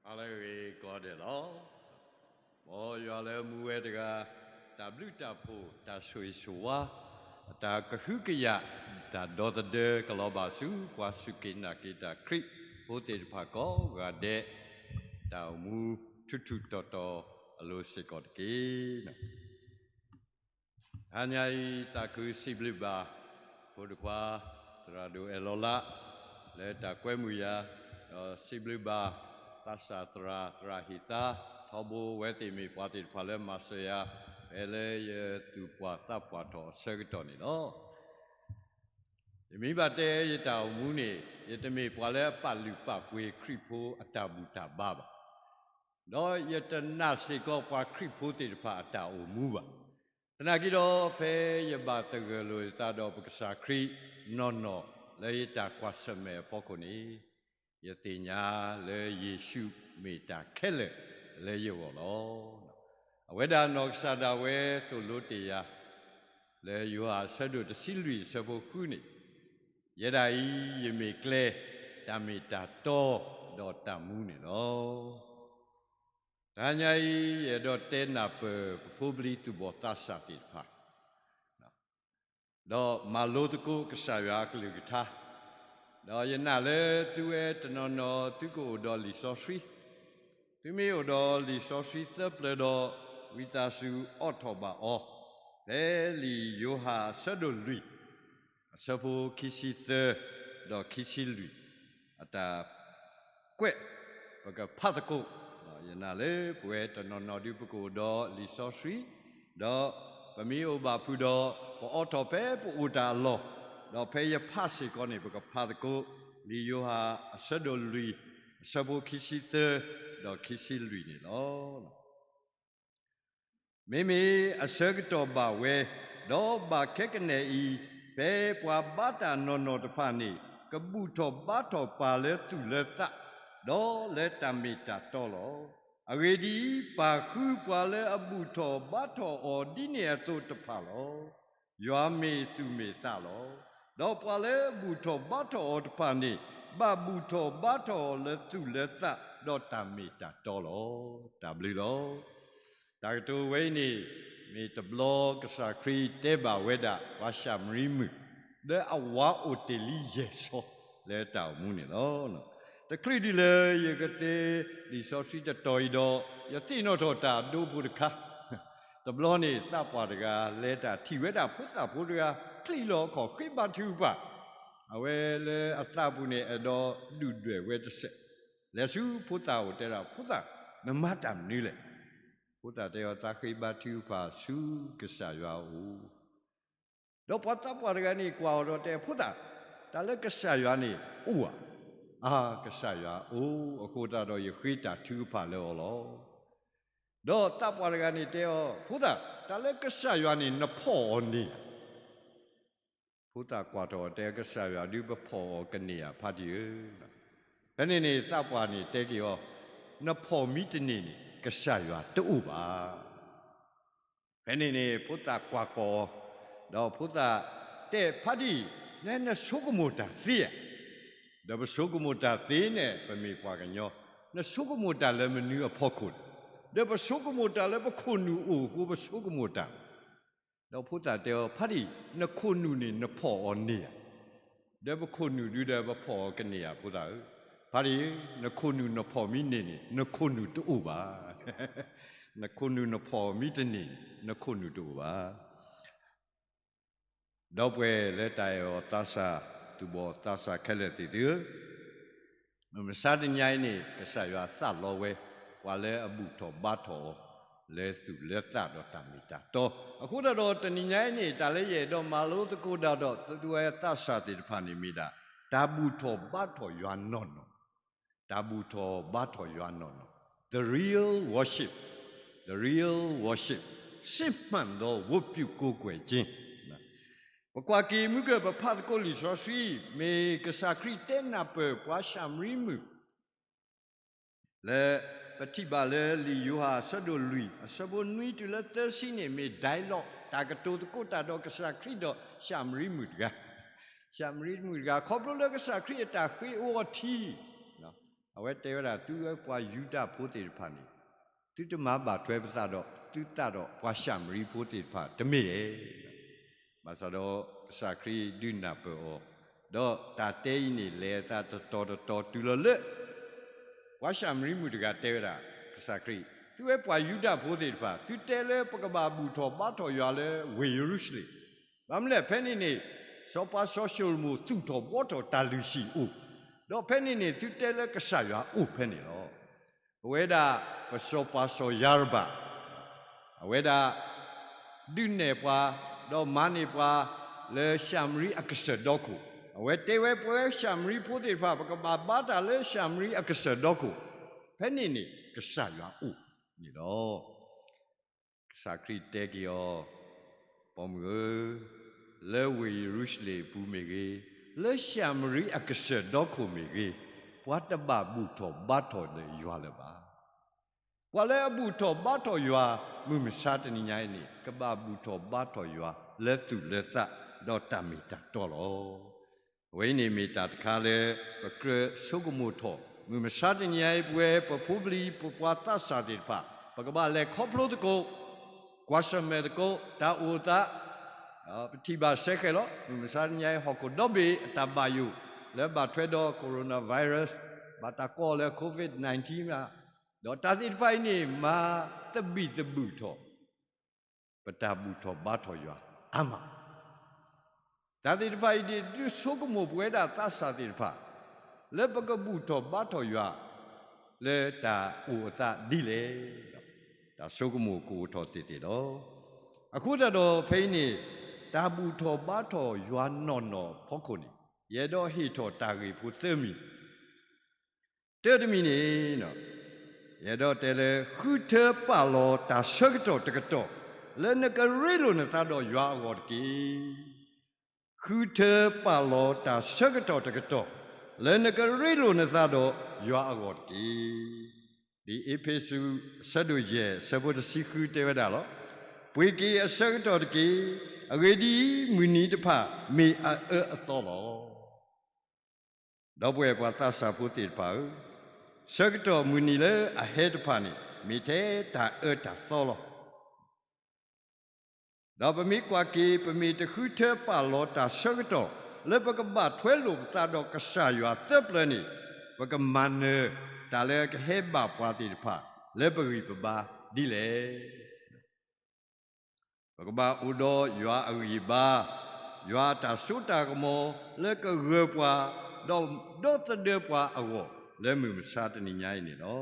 ဟါလၢအဂ့ၤကိးဂၤဒဲးလီၤ. မ်ယွၤလၢမူဝဲတဂၤ, တၢ်ဘျုးတၢ်ဖှိၣ်, တၢ်ဆိၣ်ဂ့ၤဆိၣ်ဝါ, တၢ်ကဟုကယာ်, တၢ်ဒီသဒၢကလီၤဘၣ်ဆူပှၤစူၢ်က့ၤနာ်က့ၤတၢ်ခရံာ်ဖိသ့ၣ်တဖၣ်ကိးဂၤဒဲး, တၢ်အိၣ်မူထူထူတီတီအလိၤစ့ၢ်ကီးတက့ၢ်. တဟါညါအံၤ သးခုစံးဘျုးဘၣ် ဖိဒိၣ်ခွါ သရၣ်ဒိၣ်အဲၣ်လီၤလး လၢတၢ်ကွဲမုာ်ယၤ, ဒီးစံးဘျုးဘၣ် သးစၢ်သရၣ် သရၣ်ဟ့ၣ်သါ ထီဘိ အဝဲသ့ၣ်မ့ၢ်ပှၤသ့ၣ်တဖၣ်လၢမၤစၢၤယၤ ဖဲလၢယသူၣ်ပှၢ်သးပှၢ်ထီၣ်အဆၢကတီၢ်န့ၣ်လီၤ. ယမ့ၢ်ဘၣ်တဲယတၢ်အိၣ်မူန့ၣ် ယတမ့ၢ်ပှၤလၢအပာ်လုၢ်ပာ်ပှ့ၤခရံာ်ဖိအတၢ်ဘူၣ်တၢ်ဘါဘၣ်. ဒီးယတနာ်စ့ၢ်ကီးပှၤခရံာ်ဖိသ့ၣ်တဖၣ်အတၢ်အိၣ်မူဘၣ်. သနာ်က့ဒီး ဖဲယဘၣ်သဂၢၢ်လိာ်ယသးဒီးပကစၢ်ခရံာ်နီၢ်နီၢ်လၢယတၢ်ကွၢ်ဆၢၣ်မဲာ်အဖီခိၣ်န့ၣ်, ယသ့ၣ်ညါလၢယ့ၣ်ၡူးမ့ၢ်တၢ်ခဲလၢာ်လၢယဂီၢ်လီၤ. အဝဲဒၣ်နီၢ်ကစၢ်ဒၣ်ဝဲသိၣ်လိတ့ၢ်ယၤ လၢယိၤဟၣ်အဆၢဒိၣ်တဆံလွံၢ်အဆၢဖိဃုန့ၣ်, ယဲဒၣ်အံၤ ယမ့ၢ်ကျဲ, တၢ်မ့ၢ်တၢ်တီ, ဒီးတၢ်မူန့ၣ်လီၤ. တဟါညါအံၤ ယအဲၣ်ဒိးတဲနၢ်ပၢၢ် ပဖိပလံၤသူၣ်ဘီၣ်သးစၢ်သ့ၣ်တဖၣ် ဒီးမၤလိသကိးကစၢ်ယွၤအကလုၢ်ကထါ, ဒီးယနာ်လၢသုဝဲတနီၤနီၤ သုကအိၣ်ဒီးလံာ်စီဆှံ, သုမ့ၢ်အိၣ်ဒီးလံာ်စီဆှံသၢပျၢၤဒီး ဝံသးစူၤအိးထီၣ်ဘၣ်အီၤ, ဖဲလံာ်ယိၤဟၣ်အဆၢဒိၣ်လွံၢ် အဆၢဖိခံဆံသၢ ဒီးခံဆံလွံၢ် အတၢ်ကွဲး ပကဖးသကိး, ယနာ်လၢပဝဲတနီၤနီၤဒုး ပကအိၣ်ဒီးလံာ်စီဆှံ, ဒီးပမ့ၢ်အိၣ်ဘၣ်ဖုးဒီး ပအိးထီၣ်ဖဲပအိၣ်တၢ်အလီၢ်, ဒီးဖဲယဖးစ့ၢ်ကီးန့ၣ် ပကဖးသကိး လံာ်ယိၤဟၣ်အဆၢဒိၣ်လွံၢ် အဆၢဖိခံဆံသၢ ဒီးခံဆံလွံၢ်န့ၣ်လီၤ. မ့မ့ၢ်အဆၢကတီၢ်ဘၣ်ဝဲ, ဒီးဘၣ်ခဲကနံၣ်အံၤ, ဖဲပှၤဘါတၢ်နီၢ်နီၢ်တဖၣ်န့ၣ် ကဘူၣ်ထီၣ်ဘါထီၣ်ပၢ်လၢသူၣ်လၢသး, ဒီးလၢတၢ်မ့ၢ်တၢ်တီလီၤ. အဂ့ၢ်ဒ်အံၤ, ပၢ်ဃုပှၤလၢအဘူၣ်ထီၣ်ဘါထီၣ်အီၤဒ်န့ၣ်အသိးတဖၣ်လီၤ. ယွၤမ့ၢ်သူၣ်မ့ၢ်သးလီၤ. ဒီးပှၤလၢအဘူၣ်ထီၣ်ဘါထီၣ်အီၤတဖၣ်န့ၣ် ဘၣ်ဘူၣ်ထီၣ်ဘါထီၣ်အီၤလၢသူၣ်လၢသး ဒီးတၢ်မ့ၢ်တၢ်တီလီၤ. တၢ်ဘျုးလီၤ. တၢ်ကတိၤဝဲအံၤန့ၣ် မ့ၢ်တဘျီကစၢ်ခရံာ်တဲဘၣ်ဝဲဒၣ် ပှၤၡၤမရံမုၣ် လၢအဝၤအိၣ်တ့ၢ်လံယဲၢ်ဆီ လၢတၢ်အိၣ်မူန့ၣ်လီၤ. တချုးဒ်လၢယကတဲလံာ်စီဆှံတတီၤအံၤဒီး ယသ့ၣ်နီၣ်ထီၣ်တၢ်အဒိဖိတခါ, တဘျီန့ၣ် သးပှၢ်တဂၤ လဲၤတၢ်ထံၣ်ဝဲဒၣ်ဖိသၣ်ဖိတဂၤ ချံးလီၤအခီၣ်ဃ့ဘါထုကဖၣ်, အဝဲလၢအသးပူၤန့ၣ် အဲၣ်ဒိးဒုၣ်ဒွဲၣ်ဝဲတစဲး, လဲၤဆူဖိသၣ်အအိၣ်တဲဒၣ် ဖိသၣ်, နမၤတၢ်မနုၤလဲၣ်. ဖိသၣ်တဲအီၤ သးဃ့ဘါထုကဖၣ်ဆူကစၢ်ယွၤအအိၣ် ဒီးပှၤသးပှၢ်တဂၤန့ၣ် ကွၢ်အီၤဒီးတဲ ဖိသၣ်, တၢ်လၢကစၢ်ယွၤန့ၣ်အိၣ်ဧါ. အါ, ကစၢ်ယွၤအိၣ်, အဃိသတးဒီးယဃ့တၢ်ထုကဖၣ်လၢအီၤလီၤ. ဒီးသးပှၢ်တဂၤန့ၣ်တဲအီၤ ဖိသၣ်, တၢ်လၢကစၢ်ယွၤန့ၣ် နဖီၣ်အီၤန့ၣ်ဧါ. ဖိသၣ်ကွၢ်ထီၣ်အီၤတဲ ကစၢ်ယွၤဒုးပဖီၣ်အီၤကန့ၢ်ဧါ ဖါတံၢ်ဧၢ. ဖဲန့ၣ်န့ၣ် သးပှၢ်န့ၣ်တဲက့ၤအီၤ, နဖီၣ်မံတန့ၢ်န့ၣ် ကစၢ်ယွၤတအိၣ်ဘၣ်. ဖဲန့ၣ်န့ၣ် ဖိသၣ်ကွၢ်ဃီၤအီၤ, ဒီးဖိသၣ်တဲ ဖါတံၢ်, နဲနဆိကမိၣ်တၢ်သ့ဧါ. ဒီးပဆိကမိၣ်တၢ်သ့န့ၣ် ပမ့ၢ်ပှၤကညီ, နဆိကမိၣ်တၢ်လၢမနုၤအဖီခိၣ်လဲၣ်. ဒီးပဆိကမိၣ်တၢ်လၢပခိၣ်နူာ်အိၣ်အဃိ ပဆိကမိၣ်တၢ်. ဒီးဖိသၣ်တဲအီၤ ဖါတံၢ်, နခိၣ်နူာ်န့ၣ် နဖီၣ်အီၤန့ၢ်ဧါ. ဒီးပခိၣ်နူာ်ဒုဒီးပဖီၣ်အီၤကန့ၢ်ဧါ ဖိသၣ်ဧၢ. ဖါတံၢ်ဧၢ, နခိၣ်နူာ်နဖီၣ်မံန့ၢ်န့ၣ် နခိၣ်နူာ်တအိၣ်ဘၣ်. နခိၣ်နူာ်နဖီၣ်မံတန့ၢ်န့ၣ် နခိၣ်နူာ်တအိၣ်ဘၣ်. ဒီပုၢ်ဝဲၢ်လၢတၢ်အဲၣ်အီၤသးစၢ် သူၣ်ဘီၣ်သးစၢ်ခဲလၢာ်သ့ၣ်သုဧၢ, မုၢ်မဆါတနံၤအံၤန့ၣ် ကစၢ်ယွၤသးလီဝဲ ပှၤလၢအဘူၣ်ထီၣ်ဘါထီၣ်အီၤ လၢသူၣ်လၢသးဒီးတၢ်မ့ၢ်တၢ်တီ. အဃိသတးဒီးတနံၤညါအံၤန့ၣ် တၢ်လၢယအဲၣ်ဒိးမၤလိသကိးတၢ်ဒီး သုဝဲသးစၢ်သ့ၣ်တဖၣ်န့ၣ်မ့ၢ်ဒၣ် တၢ်ဘူၣ်ထီၣ်ဘါထီၣ်ယွၤနီၢ်နီၢ်, တၢ်ဘူၣ်ထီၣ်ဘါထီၣ်ယွၤနီၢ်နီၢ်, the real worship, the real worship, စစ်မှန်သော ဝတ်ပြုကိုးကွယ်ခြင်း. ပကွၢ်က့ၤမုၢ်ကၢၢ် ပဖးသကိးလံာ်စီဆှံ မ့ၢ်ကစၢ်ခရံာ်တဲနၢ်ပၢၢ်ပှၤၡၤမရံမုၣ် လၢပထံၣ်ဘၣ်လၢလံာ်ယိၤဟၣ်အဆၢဒိၣ်လွံၢ် အဆၢဖိနွံတုၤလၢသၢဆံန့ၣ် မ့ၢ် dialogue တၢ်ကတိၤသကိးတၢ်ဒီးကစၢ်ခရံာ်ဒီးၡၤမရံမုၣ်တဂၤ, ၡၤမရံမုၣ်တဂၤ ခီဖျိလၢကစၢ်ခရံာ်အတၢ်ဃ့အီထံ အဝဲတဲဝဲဒၣ် သုဝဲပှၤယူဒၤဖိသ့ၣ်တဖၣ်န့ၣ် သုတမၤဘၣ်ထွဲပသးဒီးသုသးဒီးပှၤၡၤမရံဖိသ့ၣ်တဖၣ်တမ့ၢ်ဧါ. ဘၣ်ဆၣ်ဒီး ကစၢ်ခရံာ်ဒုးနၢ်ပၢၢ်အီၤ, ဒီးတၢ်တဲအံၤန့ၣ် လဲၤအသးတတီၤတတီၤတုၤလီၤလၢ ပှၤၡၤမရံမုၣ်တဂၤတဲဝဲဒၣ် ကစၢ်ခရံာ်, သုဝဲပှၤယူဒၤဖိသ့ၣ်တဖၣ် သုတဲလၢပကဘၣ်ဘူၣ်ထီၣ်ဘါထီၣ်ယွၤလၢဝ့ၢ်ယရူၤၡလ့ၣ်, ဘၣ်မနုၤလဲၣ် ဖဲန့ၣ်န့ၣ် စီၤပၤစီၤၡလိၤမိၣ်သူၣ်ထီၣ်ဘှီထီၣ်တၢ်လုၢ်ဟံၣ်အိၣ်, ဒီးဖဲန့ၣ်န့ၣ် သုတဲလၢကစၢ်ယွၤအိၣ်ဖဲန့ၣ်လီၤ. ပဝဲဒၣ် ပစီၤပၤစီၤယၤရဘၣ် အဝဲဒၣ် ဒုးနဲၣ်ပှၤ ဒီးမၤန့ၢ်ပှၤ လၢၡၤမရံအကစၢၢ်ဒီခိၣ်, အဝဲတဲဝဲပဝဲၡၤမရံဖိသ့ၣ်တဖၣ် ပကဘၣ်ဘါတၢ်လၢၡၤမရံအကစၢၢ်ဒီခိၣ်, ဖဲန့ၣ်န့ၣ် ကစၢ်ယွၤအိၣ်န့ၣ်လီၤ. ကစၢ်ခရံာ်တဲက့ၤအီၤ, ပိာ်မုၣ်ဧၢ, လၢဝ့ၢ်ယရူၤၡလ့ၣ်အပူၤမ့ၢ်ဂ့ၤ, လၢၡၤမရံအကစၢၢ်ဒီခိၣ်မ့ၢ်ဂ့ၤ, ပှၤတဘၣ်ဘူၣ်ထီၣ်ဘါထီၣ်ဒီးယွၤလၢၤဘၣ်. ပှၤလၢအဘူၣ်ထီၣ်ဘါထီၣ်ယွၤ မုၢ်မဆါတနံၤညါအံၤန့ၣ် ကဘၣ်ဘူၣ်ထီၣ်ဘါထီၣ်ယွၤလၢသူၣ်လၢသး ဒီးတၢ်မ့ၢ်တၢ်တီလီၤ. အဝဲအံၤန့ၣ်မ့ၢ်တၢ်တခါလၢ ပကြၢးဆိကမိၣ်ထီၣ် မုၢ်မဆါတနံၤညါအံၤ ပဝဲပဖိပလံၤ ပပှၤသးစၢ်သ့ၣ်တဖၣ် ပကဘၣ်လဲၤခီဖျိသကိး ကွၢ်ဆၢၣ်မဲာ်သကိး တၢ်အိၣ်သး ပထံၣ်ဘၣ်စဲဃဲးလီၤ. မုၢ်မဆါတနံၤညါအံၤ ဟီၣ်ခိၣ်ဒီဘ့ၣ်အတၢ်ဘၣ်ယိၣ် လၢဘၣ်ထွဲဒီး coronavirus ဘၣ်တၢ်ကိးလၢ COVID nineteen မး, ဒီးတၢ်သ့ၣ်တဖၣ်အံၤန့ၣ် မၤသဘံၣ်သဘုၣ်ထီၣ် ပတၢ်ဘူၣ်ထီၣ်ဘါထီၣ်ယွၤအါမး. တၢ်သ့ၣ်တဖၣ်အံၤန့ၣ် ဒုးဆိကမိၣ်ပဝဲဒၣ်သးစၢ်သ့ၣ်တဖၣ် လၢပကဘူၣ်ထီၣ်ဘါထီၣ်ယွၤ လၢတၢ်အိၣ်အသးဒ်လဲၣ်, တၢ်ဆိကမိၣ်ကအိၣ်ထီၣ်သ့ၣ်သ့ၣ်လီၤ. အဃိသတးဒီးဖဲအံၤန့ၣ် တၢ်ဘူၣ်ထီၣ်ဘါထီၣ်ယွၤနီၢ်နီၢ်အဖီခိၣ်န့ၣ် ယအဲၣ်ဒိးဟ့ၣ်ထီၣ်တၢ်ဂ့ၢ်ဖိသၢမံၤ တၢတမံၤန့ၣ် ယအဲၣ်ဒိးတဲလၢ ဃုထၢပာ်လီၤတၢ်ဆၢကတီၢ်တကတီၢ် လၢနကရ့လိာ်နသးဒီးယွၤအဂီၢ်တက့ၢ်. ဃုထၢပာ်လီၤတၢ်ဆၢကတီၢ်တကတီၢ် လၢနကရ့လိာ်နသးဒီးယွၤအဂီၢ်တက့ၢ်. ဒ်အ့းဖ့းစူး အဆၢဒိၣ်ယဲၢ် အဆၢဖိတဆံဃု တဲဝဲဒၣ်လီၤ. ပှ့ၤက့ၤအဆၢကတီၢ်တက့ၢ်. အဂ့ၢ်ဒ်အံၤ, မုၢ်နံၤတဖၣ်မ့ၢ်အအၢအသီလီၤ. ဒီပုၢ်ဝဲၢ်ပှၤသးစၢ်ဖိသ့ၣ်တဖၣ်ဧၢ, ဆၢကတီၢ်မုၢ်နံၤလၢအဟဲတဖၣ်န့ၣ် မ့ၢ်ထဲတၢ်အၢတၢ်သီလီၤ. ဒီးပမ့ၢ်ကွၢ်က့ၤ ပမ့ၢ်တဃုထၢပာ်လီၤတၢ်ဆၢကတီၢ် လၢပကဘၣ်ထွဲလိာ်ပသးဒီးကစၢ်ယွၤသၢပျၢၤန့ၣ်, ပကမၤနၢၤတၢ်လၢကဟဲဘၣ်ပှၤသ့ၣ်တဖၣ် လၢပဂံၢ်ပဘါဒ်လဲၣ်. ပကဘၣ်အိၣ်ဒီးယွၤအဂံၢ်ဘါ, ယွၤအတၢ်စိတၢ်ကမီၤလၢကဂၢၤပှၤ, ဒီးဒီသဒၢပှၤအဂီၢ် လၢမုၢ်မဆါတနံၤညါအံၤန့ၣ်လီၤ.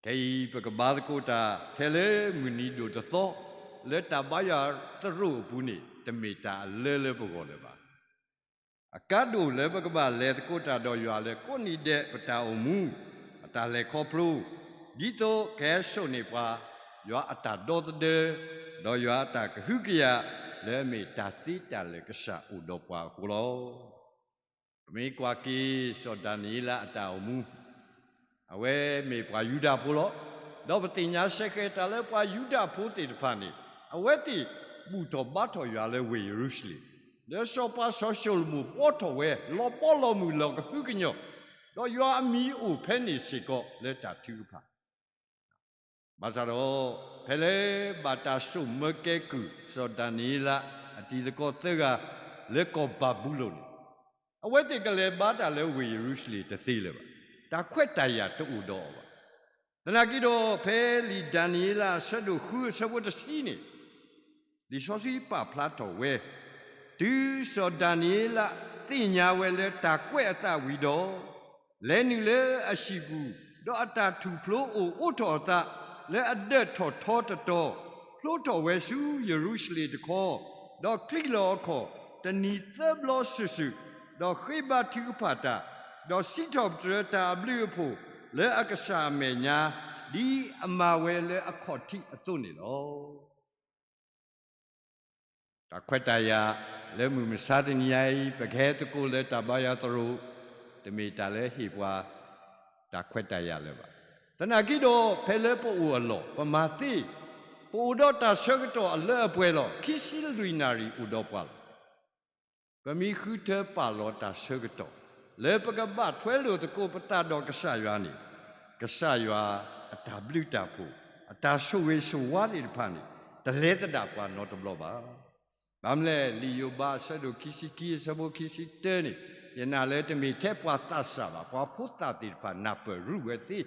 ခဲအံၤပကဘါသကိးတၢ်ထဲလၢမုၢ်နံၤဒိၣ်တသီ လၢတၢ်ဘါယွၤသရိာ်အပူၤန့ၣ် တမ့ၢ်တၢ်အလၢလၢပဂီၢ်လၢၤဘၣ်. အကါဒိၣ်လၢပကဘၣ်လဲၤသကိးတၢ်ဒီးယွၤလၢကိးနံၤဒဲးပတၢ်အိၣ်မူ, အတၢ်လဲၤခီဖျိ, ဒ်သိးကဟဲစိာ်န့ၢ်ပှၤ, ယွၤအတၢ်ဒီသဒၢ, ဒီးယွၤအတၢ်ကဟုကယာ် လၢအမ့ၢ်တၢ်သ့တၢ်လၢာ်ကစၢ်အိၣ်ဒီးပှၤအဃိလီၤ. ပမ့ၢ်ကွၢ်က့ၤစီၤဒၤနံးယ့လးအတၢ်အိၣ်မူ အဝဲမ့ၢ်ပှၤယူဒၤဖိလီၤ. ဒီးပသ့ၣ်ညါစဲဃဲးတၢ်လၢပှၤယူဒၤဖိသ့ၣ်တဖၣ်န့ၣ် အဝဲသ့ၣ်ဘူၣ်ထီၣ်ဘါထီၣ်ယွၤလၢဝ့ၢ်ယရူၤၡလ့ၣ်, လၢစီၤပၤစီၤၡလိၤမိၣ်ဘှီထီၣ်ဝဲ လီၤဘီလီၤမုၢ်လီၤကဟုကညီၢ်, ဒီးယွၤအမံၤအိၣ်ဖဲန့ၣ်စ့ၢ်ကီးလၢတၢ်ထုကဖၣ် ဘၣ်ဆၣ်ဒီး ဖဲလၢဘၣ်တၢ်စိာ်မၢကဲကုၢ် စီၤဒၤနံးယ့လးအတံၤသကိးသၢဂၤ လၢကီၢ်ဘၤဘူလိၣ်န့ၣ်, အဝဲသ့ၣ်ကလဲၤဘါတၢ်လၢဝ့ၢ်ယရူၤၡလ့ၣ်တသ့လၢၤဘၣ်. တၢ်ခွဲးတၢ်ယာ်တအိၣ်ဒီးအီၤဘၣ်. သနာ်က့ဒီး ဖဲလံာ်ဒၤနံးယ့လးအဆၢဒိၣ်ဃုအဆၢဖိတဆံန့ၣ် လံာ်စီဆှံပာ်ဖျါထီၣ်ဝဲ, တုၤစီၤဒၤနံးယ့လးသ့ၣ်ညါဝဲလၢတၢ်ကွဲးအသးဝံၤဒီး, လဲၤနုာ်လၢအဟံၣ်ပူၤ, ဒီးအတၢ်ထူၣ်ဖျိအိၣ်အိးထီၣ်အသး လၢအဒၢးထီၣ်ထီတတီၤ, ဖျိထီၣ်ဝဲဆူယရူၤၡလ့ၣ်တခီ, ဒီးချံးလီၤအခီၣ်တနံၤသၢဘျီစုာ်စုာ်, ဒီးဃ့ဘါထုကဖၣ်တၢ်, ဒီးစံးထီၣ်ပတြၢၤတၢ်အဘျုးအဖှိၣ်လၢအကစၢ်အမဲာ်ညါ, ဒ်အမၤဝဲလၢအခီၣ်ထံးအသိးန့ၣ်လီၤ. တၢ်ခွဲးတၢ်ယာ်လၢမုၢ်မဆါတနံၤညါအံၤ ပကဟဲသကိးလၢတၢ်ဘါယွၤသရိာ်, တမ့ၢ်တၢ်လၢဟ့ၣ်ပှၤတၢ်ခွဲးတၢ်ယာ်လၢၤဘၣ်. သနာ်က့ဒီး ဖဲလၢပအိၣ်အလီၢ် ပမၤသ့, ပအိၣ်ဒီးတၢ်ဆၢကတီၢ်အလၢအပှဲၤလီၤ. ခံဆံလွံၢ်နၣ်ရံၣ်အိၣ်ဒီးပှၤလီၤ. ပမ့ၢ်ဃုထၢပာ်လီၤတၢ်ဆၢကတီၢ် လၢပကဘၣ်ထွဲလိာ်သကိးပသးဒီးကစၢ်ယွၤန့ၣ်, ကစၢ်ယွၤအတၢ်ဘျုးတၢ်ဖှိၣ်, အတၢ်ဆိၣ်ဂ့ၤဆိၣ်ဝါသ့ၣ်တဖၣ်န့ၣ် တလဲၤသဒၣ်ပှၤနီတဘျီဘၣ်. ဘၣ်မနုၤလဲၣ်, လံာ်ယိၤဘးအဆၢဒိၣ်ခံဆံခံအဆၢဖိခံဆံတၢန့ၣ်, ယနာ်လၢတမ့ၢ်ထဲပှၤသးစၢ်ဘၣ်, ပှၤဖိသၣ်သ့ၣ်တဖၣ်နၢ်ပၢၢ်ရူၢ်ဝဲသ့,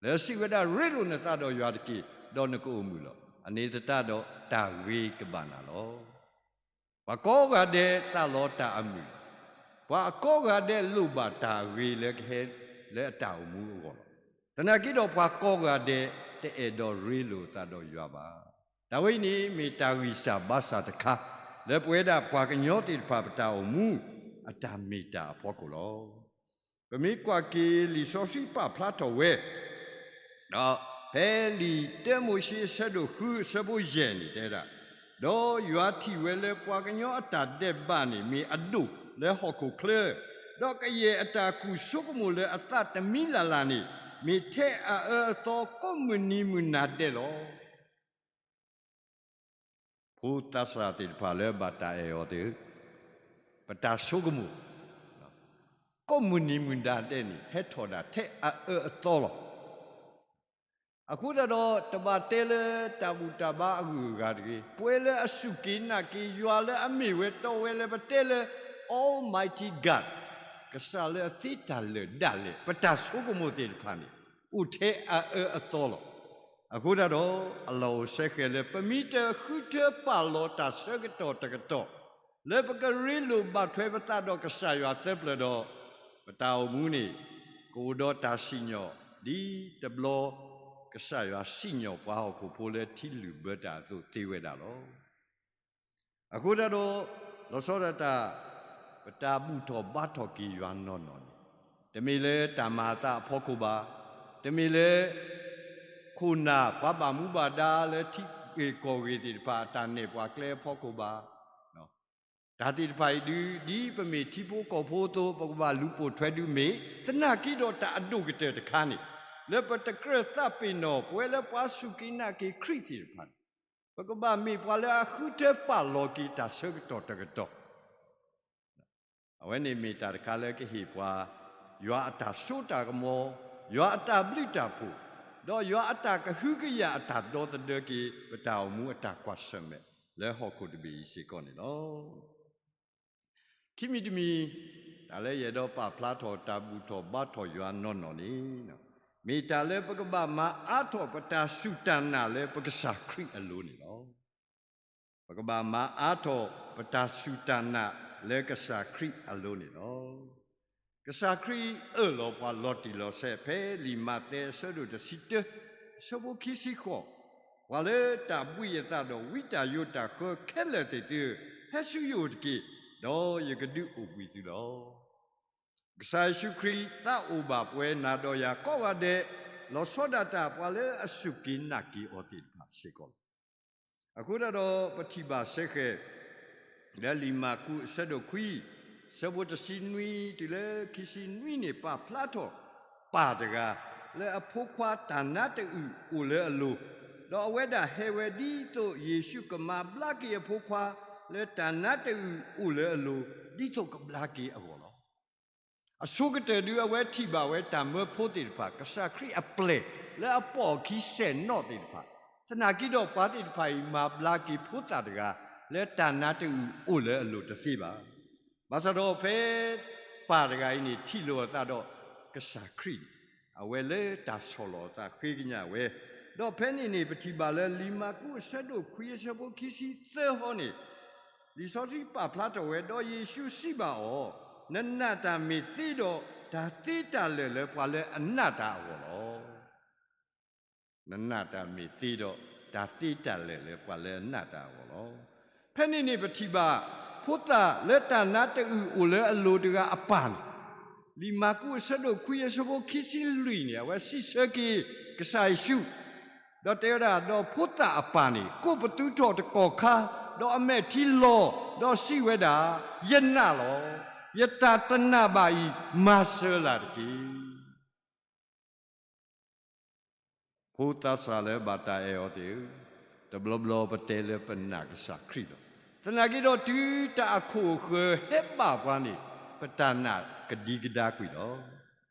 လၢစံးဝဲဒၣ်, ရ့လိာ်နသးဒီးယွၤတက့ၢ်, ဒီးနကအိၣ်မုာ်လီၤ. အန့ၣ်သတးဒီးတၢ်ဂ့ၤကဘၣ်နၤလီၤ. ပှၤကိးဂၤဒဲးသးလီၤတၢ်အမုာ်, ပှၤအကိးဂၤဒဲးလိၣ်ဘၣ်တၢ်ဂ့ၤလၢကဟဲလၢအတၢ်အိၣ်မူအဂီၢ်လီၤ. သနာ်က့ဒီးပှၤကိးဂၤဒဲးတအဲၣ်ဒိးရ့လိာ်သးဒီးယွၤဘၣ်. တၢ်ဝဲအံၤန့ၣ် မ့ၢ်တၢ်ဂံၢ်စၢ်ဘါစၢ်တခါ လၢပဝဲဒၣ်ပှၤကညီသ့ၣ်တဖၣ်ပတၢ်အိၣ်မူ အတၢ်မ့ၢ်တၢ်အဖီခိၣ်လီၤ. ပမ့ၢ်ကွၢ်က့ၤလံာ်စီဆှံပာ်ဖျါထီၣ်ဝဲ ဒီးဖဲလံာ်တၢမိၤၡ့အဆၢဒိၣ်ဃုအဆၢဖိယဲၢ်န့ၣ်တဲဒၣ်, ဒီးယွၤထံၣ်ဝဲလၢပှၤကညီအတၢ်ဒဲးဘးန့ၣ်မ့ၢ်အဒိၣ်လၢဟီၣ်ခိၣ်ချၢ, ဒီးကယဲၢ်အတၢ်ကူၣ်ဆိကမိၣ်လၢအသးတမံၤလၢ်လၢ်န့ၣ် မ့ၢ်ထဲအအၢအသီကိးမုၢ်နံၤမုၢ်နၤဒဲးလီၤ. ဖိသးစၢ်သ့ၣ်တဖၣ်လၢဘၣ်တၢ်အဲၣ်အီၤသ့ၣ်ဧၢ, ပတၢ်ဆိကမိၣ် ကိးမုၢ်နံၤမုၢ်နၤဒဲးန့ၣ် ဟဲထီၣ်ဒၣ်ထဲအအၢအသီလီၤ. အဃိသတးဒီး တဘၣ်တဲလၢတၢ်ဘူၣ်တၢ်ဘါအဂုၤအဂၤတဂ့ၤ, ပဝဲလၢအစူၢ်က့ၤနာ်က့ၤယွၤလၢအမ့ၢ်ဝဲတီဝဲလၢပတဲလၢ Almighty God, ကစၢ်လၢအသ့တၢ်လၢာ်ဒၣ်လဲာ် ပတၢ်ဆိကမိၣ်သ့ၣ်တဖၣ်န့ၣ် အိၣ်ထဲအအၢအသီလီၤ. အဃိသတးဒီး အလီၢ်အိၣ်စဲဃဲၤလၢပမ့ၢ်တဃုထၢပာ်လီၤတၢ်ဆၢကတီၢ်တကတီၢ် လၢပကရ့လိာ်ဘၣ်ထွဲပသးဒီးကစၢ်ယွၤသၢပျၢၤဒီး ပတၢ်အိၣ်မူန့ၣ် ကအိၣ်ဒီးတၢ်စံၣ်ညီၣ် ဒ်တဘျီ ကစၢ်ယွၤစံၣ်ညီၣ်ပှၤဟီၣ်ခိၣ်ဖိလၢထံလုၢ်ဘၢတၢ်အသိးသ့ဝဲဒၣ်လီၤ. အဃိသတးဒီး လီၤဆီဒၣ်တၢ် ပတၢ်ဘူၣ်ထီၣ်ဘါထီၣ်က့ၤယွၤနီၢ်နီၢ်န့ၣ် တမ့ၢ်လၢတၢ်မၤအသးအဖီခိၣ်ဘၣ်, တမ့ၢ်လၢ ခိၣ်နၢ်ပှၤဘၣ်မူဘၣ်ဒါလၢထံဂ့ၢ်ကီၢ်ဂ့ၢ်သ့ၣ်တဖၣ်အတၢ်နဲၣ်ပှၤကျဲအဖီခိၣ်ဘၣ်. တၢ်သ့ၣ်တဖၣ်အံၤဒုး ဒ်ပမ့ၢ်ထံဖိကီၢ်ဖိအသိး ပကဘၣ်လူၤပိာ်ထွဲဒုးမ့ၢ် သနာ်က့ဒီးတၢ်အဒိၣ်ကတၢၢ်တခါန့ၣ် လၢပတကြၢးသးပ့ၤနီၣ် ပဝဲလၢပှၤစူၢ်က့ၤနာ်က့ၤခရံာ်သ့ၣ်တဖၣ်န့ၣ် ပကဘၣ်မ့ၢ်ပှၤလၢအဃုထၢပာ်လီၤက့ၤတၢ်ဆၢကတီၢ်တကတီၢ် အဝဲန့ၣ်မ့ၢ်တၢ်တခါလၢကဟ့ၣ်ပှၤ ယွၤအတၢ်စိတၢ်ကမီၤ, ယွၤအတၢ်ဘျုးတၢ်ဖှိၣ်, ဒီးယွၤအတၢ်ကဟုကယာ်အတၢ်ဒီသဒၢက့ၤ ပတၢ်အိၣ်မူအတၢ်ကွၢ်ဆၢၣ်မဲာ် လၢဟီၣ်ခိၣ်တဘ့ၣ်အံၤစ့ၢ်ကီးန့ၣ်လီၤ. ခံမံၤတမံၤ, တၢ်လၢယအဲၣ်ဒိးပာ်ဖျါထီၣ်တၢ်ဘူၣ်ထီၣ်ဘါထီၣ်ယွၤနီၢ်နီၢ်န့ၣ်, မ့ၢ်တၢ်လၢပကဘၣ်မၤအါထီၣ်ပတၢ်စူၢ်တၢ်နာ်လၢပကစၢ်ခရံာ်အလိၤန့ၣ်လီၤ. ပကဘၣ်မၤအါထီၣ်ပတၢ်စူၢ်တၢ်နာ်လၢကစၢ်ခရံာ်အလိၤန့ၣ်လီၤ. ကစၢ်ခရံာ်အၢၣ်လီၤပှၤလီၤတံၢ်လီၤဆဲး ဖဲလံာ်မးသဲအဆၢဒိၣ်တဆံတၢ အဆၢဖိခံဆံဃိး, ပှၤလၢတၢ်ဘှံးယသးဒီးဝံတၢ်ယိးတၢ်ဃၢခဲလၢာ်သ့ၣ်သုဧၢ, ဟဲဆူယအိၣ်တက့ၢ်, ဒီးယကဒုးအိၣ်ဘှံးသုလီၤ. ကစၢ်ယ့ၣ်ၡူးခရံာ်သးအိၣ်ဘၣ်ပဝဲနၤဒီးယၤကိးဂၤဒဲး, လီၤဆီဒၣ်တၢ်ပှၤလၢအစူၢ်က့ၤနာ်က့ၤအီၤသ့ၣ်တဖၣ်စ့ၢ်ကီးလီၤ. အဃိသတးဒီးပထံၣ်ဘၣ်စဲဃဲၤ လၢလံာ်မၢ်ကူးအဆၢဒိၣ်ခွံ အဆၢဖိတဆံနွံတုၤလၢခံဆံနွံန့ၣ် ပာ်ဖျါထီၣ်ပၢ်တဂၤ လၢအဖိခွါတၢ်နါတအုၣ်အိၣ်လၢအလိၤ, ဒီးအဝဲဒၣ်ဟဲဝဲဒ်သိးယ့ၣ်ၡူးကမၤဘျါက့ၤအဖိခွါ လၢတၢ်နါတအုၣ်အိၣ်လၢအလိၤ ဒ်သိးကဘျါက့ၤအဂီၢ်လီၤ. အဆိကတၢၢ်ဒုးအဝဲထံၣ်ဘၣ်ဝဲတၢ်မၢဖိသ့ၣ်တဖၣ် ကစၢ်ခရံာ်အပျဲၢ်လၢအပိာ်အခံစဲၣ်နီၣ်သ့ၣ်တဖၣ်, သနာ်က့ဒီးပှၤသ့ၣ်တဖၣ်အံၤမၤဘျါက့ၤဖိသၣ်တဂၤ လၢတၢ်နါတအုၣ်အိၣ်လၢအလိၤတသ့ဘၣ်. ဘၣ်ဆၣ်ဒီးဖဲပၢ်တဂၤအံၤန့ၣ် ထံၣ်လိာ်အသးဒီးကစၢ်ခရံာ်န့ၣ် အဝဲလၢတၢ်ဆီၣ်လီၤအသးဃ့ကညးဝဲ, ဒီးဖဲန့ၣ်န့ၣ် ပထံၣ်ဘၣ်လၢလံာ်မၢ်ကူးအဆၢဒိၣ်ခွံအဆၢဖိခံဆံသၢဟီန့ၣ် လံာ်စီဆှံပာ်ဖျါထီၣ်ဝဲ, ဒီးယ့ၣ်ၡူးစံးဘၣ်အီၤ, နနာ်တၢ်မ့ၢ်သ့ဒီး တၢ်သ့တၢ်လၢာ်လၢပှၤလၢအနာ်တၢ်အဂီၢ်လီၤ. နနာ်တၢ်မ့ၢ်သ့ဒီး တၢ်သ့တၢ်လၢာ်လၢပှၤလၢအနာ်တၢ်အဂီၢ်လီၤ. ဖဲန့ၣ်န့ၣ်ပထံၣ်ဘၣ် ဖိသၣ်လၢတၢ်နါတအုၣ်အိၣ်လၢအလိၤတဂၤအပၢ်န့ၣ်, လံာ်မၢ်ကူးအဆၢဒိၣ်ခွံအဆၢဖိခံဆံလွံၢ်န့ၣ် အဝဲစံးဆၢက့ၤကစၢ်ယ့ၣ်ၡူး, ဒီးတဲဝဲဒၣ် ဒီးဖိသၣ်အပၢ်န့ၣ် ကိးပသူထီၣ်တကီၢ်ခါ, ဒီးအမဲာ်ထံလီၤ, ဒီးစံးဝဲဒၣ်, ယနာ်လီၤ. ယတၢ်တနာ်ဘၣ်အံၤ မၤစၢၤလၢ်တက့ၢ်. ဖိသးစၢ်လၢဘၣ်တၢ်အဲၣ်အီၤသ့ၣ်ဧၢ, တဘျီဘျီပတဲလၢပနာ်ကစၢ်ခရံာ်လီၤ. သနာ်က့ဒီးတုၤတၢ်အခိၣ်အဃၢၤဟဲဘၣ်ပှၤန့ၣ် ပတၢ်နာ် ကဒံကဒါကွံာ်လီၤ.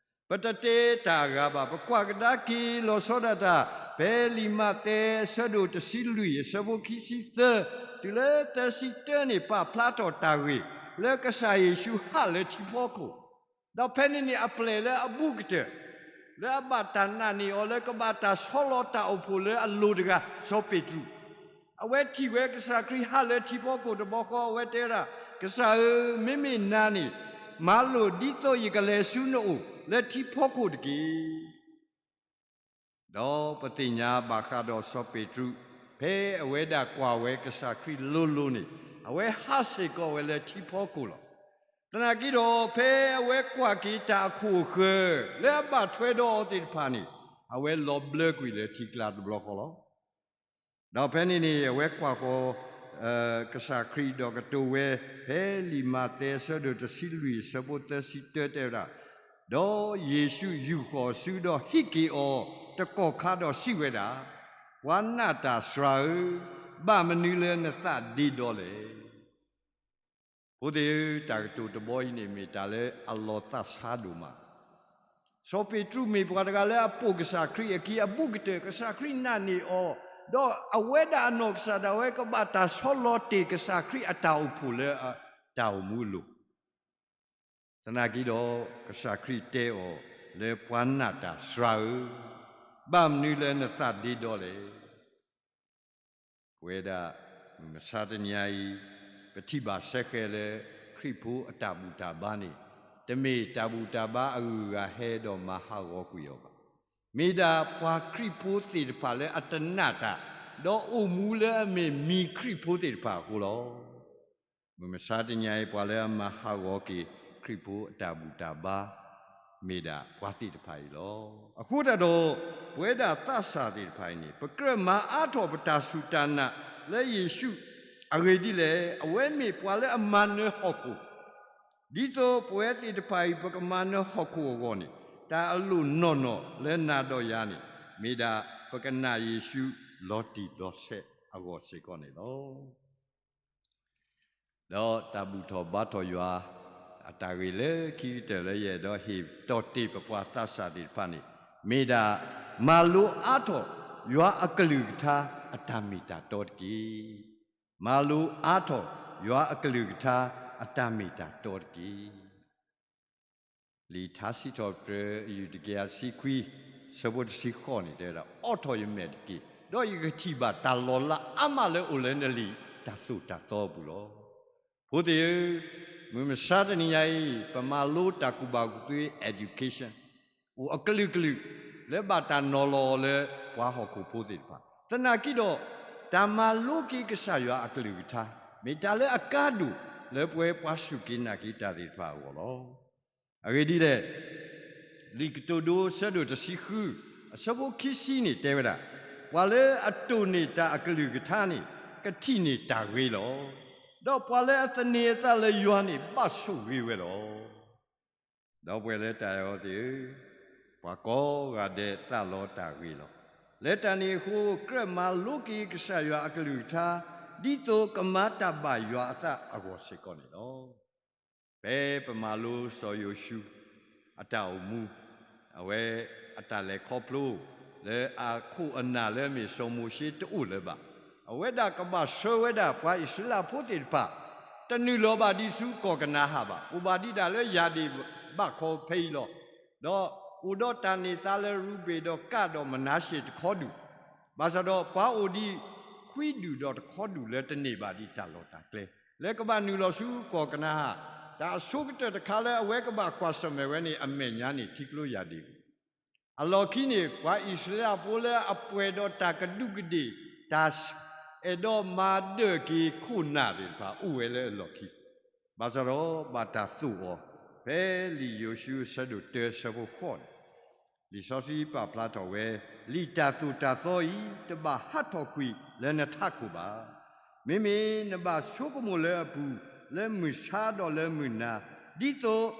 ပတတဲတၢ်အဂၤဘၣ်, ပကွၢ်ကဒါက့ၤလီၤဆီဒၣ်တၢ် ဖဲလံာ်မးသဲအဆၢဒိၣ်တဆံလွံၢ် အဆၢဖိခံဆံသၢ တုၤလၢသၢဆံတၢန့ၣ် ပာ်ဖျါထီၣ်တၢ်ဂ့ၢ် လၢကစၢ်ယ့ၣ်ၡူးဟးလၢထံဖီခိၣ်, ဒီးဖဲန့ၣ်န့ၣ်အပျဲၢ်လၢအဘူးကတၢၢ် လၢအဘၣ်တၢ်နာ်န့ၢ်အီၤလၢကဘၣ်တၢ်ဆီလီၤတၢ်အိၣ်ဖှိၣ်လၢအလိၤတဂၤ စီၤပ့းတရူး, အဝဲထံၣ်ဝဲကစၢ်ခရံာ်ဟးလၢထံဖီခိၣ်တဘျီဃီ အဝဲတဲဝဲဒၣ်, ကစၢ်ဧၢ, မ့မ့ၢ်နၤန့ၣ် မၤလိာ်ဒ်သိးယကလဲၤဆူနအိၣ်လၢထံဖီခိၣ်တက့ၢ်. ဒီးပသ့ၣ်ညါဘၣ်ဃးဒီးစီၤပ့းတရူး, ဖဲအဝဲဒၣ်ကွၢ်ဝဲကစၢ်ခရံာ်လိၤလိၤန့ၣ် အဝဲဟးစ့ၢ်ကီးဝဲလၢထံဖီခိၣ်လီၤ. သနာ်က့ဒီး ဖဲအဝဲကွၢ်က့ၤတၢ်အခိၣ်အဃၢၤ လၢအဘၣ်ထွဲဒီးအီၤသ့ၣ်တဖၣ်န့ၣ် အဝဲလီၤဘျၢကွံာ်လၢထံကျါတဘျီဃီလီၤ. ဒီးဖဲန့ၣ်န့ၣ် အဝဲကွၢ်ဃီၤ ကစၢ်ခရံာ်ဒီးကတိၤဝဲ ဖဲလံာ်မးသဲအဆၢဒိၣ်တဆံလွံၢ် အဆၢဖိသၢဆံတၢတဲဝဲဒၣ်, ဒီးယ့ၣ်ၡူးယူာ်ဃီၤအစုဒီးဟံးက့ၤအီၤတကီၢ်ခါဒီးစံးဝဲဒၣ်, ပှၤနာ်တၢ်စှၤဧၢ, ဘၣ်မနုၤလၢနသးဒ့ဒီလဲၣ်. ဖိသ့ၣ်ဧၢ, တၢ်ကတိၤတဘီအံၤန့ၣ် မ့ၢ်တၢ်လၢအလီၤသးဆါဒိၣ်မး. စီၤပ့းတရူးမ့ၢ်ပှၤတဂၤလၢအပိာ်ကစၢ်ခရံာ်အခံ အဘူးကတၢၢ်, ကစၢ်ခရံာ်နာ်န့ၢ်အီၤ, ဒီးအဝဲဒၣ်အနီၢ်ကစၢ်ဒၣ်ဝဲကဘၣ်တၢ်ဆီလီၤတ့ၢ်ကစၢ်ခရံာ်အတၢ်အိၣ်ဖှိၣ်လၢအတၢ်အိၣ်မူအလိၤ သနာ်က့ဒီး ကစၢ်ခရံာ်တဲအီၤလၢပှၤနာ်တၢ်စှၤဧၢ, ဘၣ်မနုၤလၢနသးဒ့ဒီလဲၣ်. ပဝဲဒၣ် မုၢ်မဆါတနံၤအံၤ ပထံၣ်ဘၣ်စဲဃဲၤလၢ ခရံာ်ဖိအတၢ်ဘူၣ်တၢ်ဘါန့ၣ် တမ့ၢ်တၢ်ဘူၣ်တၢ်ဘါအဂုၤအဂၤဟဲဒီးမၤဟးဂီၤကွံာ်အီၤဘၣ်. မ့ၢ်ဒၣ်ပှၤခရံာ်ဖိသ့ၣ်တဖၣ်လၢအတနာ်တၢ်, ဒီးအိၣ်မူလၢအမ့ၢ်မံၤခရံာ်ဖိသ့ၣ်တဖၣ်အဃိလီၤ. မုၢ်မဆါတနံၤအံၤ ပှၤလၢအမၤဟးဂီၤက့ၤ ခရံာ်ဖိအတၢ်ဘူၣ်တၢ်ဘါ မ့ၢ်ဒၣ်ပှၤသ့ၣ်တဖၣ်အံၤလီၤ. အဃိသတးဒီး ပဝဲဒၣ်သးစၢ်သ့ၣ်တဖၣ်အံၤန့ၣ် ပကြၢးမၤအါထီၣ်ပတၢ်စူၢ်တၢ်နာ်လၢယ့ၣ်ၡူး, အဂ့ၢ်ဒ်လဲၣ်, အဝဲမ့ၢ်ပှၤလၢအမၤနၢၤဟီၣ်ခိၣ်, ဒ်သိးပဝဲသ့ၣ်တဖၣ်အံၤ ပကမၤနၢၤဟီၣ်ခိၣ်အဂီၢ်န့ၣ်, တၢ်အလိၣ်နီၢ်နီၢ်လၢနၤဒီးယၤန့ၣ် မ့ၢ်ဒၣ်ပကနာ်ယ့ၣ်ၡူးလီၤတံၢ်လီၤဆဲးအဂီၢ်စ့ၢ်ကီးန့ၣ်လီၤ. ဒီးတၢ်ဘူၣ်ထီၣ်ဘါထီၣ်ယွၤ အတၢ်ဂ့ၢ်လၢခံကတၢၢ်လၢယအဲၣ်ဒိးဟ့ၣ်တီၢ်တ့ၢ်ပပှၤသးစၢ်သ့ၣ်တဖၣ်န့ၣ် မ့ၢ်ဒၣ် မၤလိအါထီၣ်ယွၤအကလုၢ်ကထါအတၢ်မ့ၢ်တၢ်တီတက့ၢ်. မၤလိအါထီၣ်ယွၤအကလုၢ်ကထါအတၢ်မ့ၢ်တၢ်တီတက့ၢ်. လံာ်ထါစံးထီၣ်ပတြၢၤ အယူၢ်တကယၤတဆံခွံ ဆၢဖိတဆံဃိးန့ၣ် တဲဝဲဒၣ်, အိးထီၣ်ယမဲာ်တက့ၢ်, ဒီးယကထံၣ်ဘၣ်တၢ်လီၤလးအါမးလၢအိၣ်လၢနလံာ်တၢ်သိၣ်တၢ်သီအပူၤလီၤ. ဖိသ့ၣ်ဧၢ, မုၢ်မဆါတနံၤညါအံၤ ပမၤလိတၢ်ကူၣ်ဘၣ်ကူၣ်သ့ education အိၣ်အကလုာ်ကလုာ် လၢဘၣ်တၢ်နီၤလီၤအီၤလၢပှၤဟီၣ်ခိၣ်ဖိသ့ၣ်တဖၣ်, သနာ်က့ဒီး တၢ်မၤလိက့ၤကစၢ်ယွၤအကလုၢ်ကထါ မ့ၢ်တၢ်လၢအကါဒိၣ်လၢပဝဲပှၤစူၢ်က့ၤနာ်က့ၤတၢ်သ့ၣ်တဖၣ်အဂီၢ်လီၤ. အဂ့ၢ်ဒ်လဲၣ်, လံာ်ကတိၤဒိ အဆၢဒိၣ်တဆံဃု အဆၢဖိခံဆံန့ၣ်တဲဝဲဒၣ်, ပှၤလၢအတိၢ်န့ၢ်တၢ်အကလုၢ်ကထါန့ၣ် ကထံၣ်န့ၢ်တၢ်ဂ့ၤလီၤ. ဒီးပှၤလၢအသန့ၤအသးလၢယွၤန့ၣ် ဘၣ်ဆိၣ်ဂ့ၤဝဲလီၤ. ဒီပုၢ်ဝဲၢ်လၢတၢ်အဲၣ်အီၤသ့ၣ်ဧၢ, ပှၤကိးဂၤဒဲးသးလီတၢ်ဂ့ၤလီၤ. လၢတၢ်န့ၣ်အဃိ ကြၢးမၤလိက့ၤကစၢ်ယွၤအကလုၢ်ကထါ ဒ်သိးကမၤတၢ်ဘၣ်ယွၤအသးအဂီၢ်စ့ၢ်ကီးန့ၣ်လီၤ. ဖဲပမၤလိစီၤယိၤၡူ အတၢ်အိၣ်မူ, အဝဲအတၢ်လဲၤခီဖျိ လၢအခိၣ်အနၢ်လၢအမ့ၢ်စီၤမိၤၡ့တအိၣ်လၢၤဘၣ်. အဝဲဒၣ်ကဘၣ်ဆှၢဝဲဒၣ်ပှၤအံၣ်စရ့လးဖိသ့ၣ်တဖၣ် တနုာ်လီၤဘၣ်ဒံးဆူကီၢ်ကနၤအၣ်ဘၣ်, အိၣ်ဘၣ်ဒံးဒၣ်လၢယၢ်ဒ့ၣ်ဘၣ်ခီဖဲအံၤလီၤ. ဒီးအိၣ်ဒီးတၢ်န့ၢ်သါလၢရူၤဘ့ၣ်ဒီးကၣ်ဒီးမနၤၡ့ၣ်တခီဒူၣ်, ဘၣ်ဆၣ်ဒီးပှၤအိၣ်ဒံးခွံဒူၣ်ဒီးတခီဒူၣ်လၢတန့ၢ်ဘၣ်ဒံးတၢ်လီၢ်တၢ်ကျဲ လၢကဘၣ်နုာ်လီၤဆူကီၢ်ကနၤအၣ်, တၢ်အဆိကတၢၢ်တခါလၢအဝဲကဘၣ်ကွၢ်ဆၢၣ်မဲာ်ဝဲန့ၣ် အမဲာ်ညါန့ၣ်ထံကျိယၢ်ဒ့ၣ်ပူၤ အလီၢ်ခံန့ၣ် ပှၤအံၣ်စရ့လးဖိလၢအပှဲၤဒီးတၢ်ကဒူးကဒ့ၣ်, တၢ်အဲၣ်ဒိးမၤဒၢၣ်က့ၤခိၣ်နၢ်သ့ၣ်တဖၣ် အိၣ်ဝဲလၢအလီၢ်ခံ, ဘၣ်ဆၣ်ဒီးဘၣ်တၢ်သိၣ်အီၤ ဖဲလံာ်ယိၤၡူအဆၢဒိၣ်တၢအဆၢဖိဃိးန့ၣ်, လံာ်စီဆှံပာ်ဖျါထီၣ်ဝဲ, လံာ်တၢ်သိၣ်တၢ်သီအံၤ တဘၣ်ဟးထီၣ်ကွံာ်လၢနထးခိၣ်ဘၣ်. မ့မ့ၢ်နဘၣ်ဆိကမိၣ်လၢအပူၤ, လၢမုၢ်ဆါဒီးလၢမုၢ်နၤ, ဒ်သိး